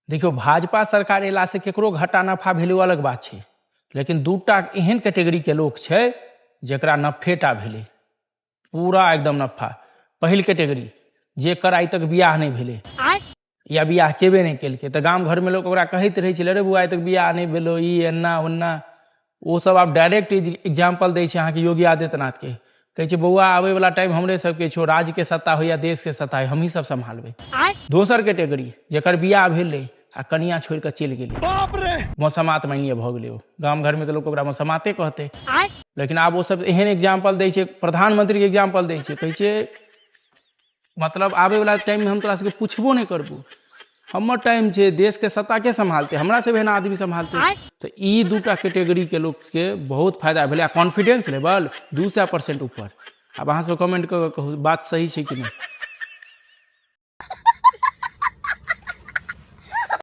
देखियौ, भाजपा सरकार अयलासँ केकरो घाटा नफा भेलै ओ अलग बात छै, लेकिन दूटा एहन कैटेगरीके लोक छै जकरा नफेटा भेलै, पूरा एकदम नफा। पहिल कैटेगरी जेकर आइ तक बियाह नहि भेलै या बियाह केबे नहि केलकै, तऽ गाम घरमे लोक ओकरा कहैत रहै छलै, अरे बौआ आइ तक बियाह नहि भेलौ, ई एना ओना। ओ सब आब डायरेक्ट एग्जाम्पल दै छै अहाँके योगी आदित्यनाथके, कहै छै बौआ आबैवला टाइम हमरे सबके छौ, राज्यके सत्ता हो या देशके सत्ता हो, हमही सब सम्हालबै। दोसर कैटेगरी जेकर बियाह भेलै आ कनिया छोड़ि कऽ चलि गेलै, मौसमात मानि लिअ भऽ गेलै, ओ गाम घरमे तऽ लोक ओकरा मौसमाते कहतै, लेकिन आब ओ सब एहन एग्जाम्पल दै छै, प्रधानमंत्रीके एग्जाम्पल दै छै, कहै छै मतलब आबैवला टाइममे हम तोरा सबके पुछबो नहि करबो, हमर टाइम छै, देशके सत्ता के सम्हालतै, हमरा सब एहन आदमी सम्हालतै। तऽ ई दूटा कैटेगरीके लोकके बहुत फायदा भेलै आ कॉन्फिडेंस लेवल 200% ऊपर। आब अहाँ सब कमेंट कऽ कऽ कहू बात सही छै कि नहि।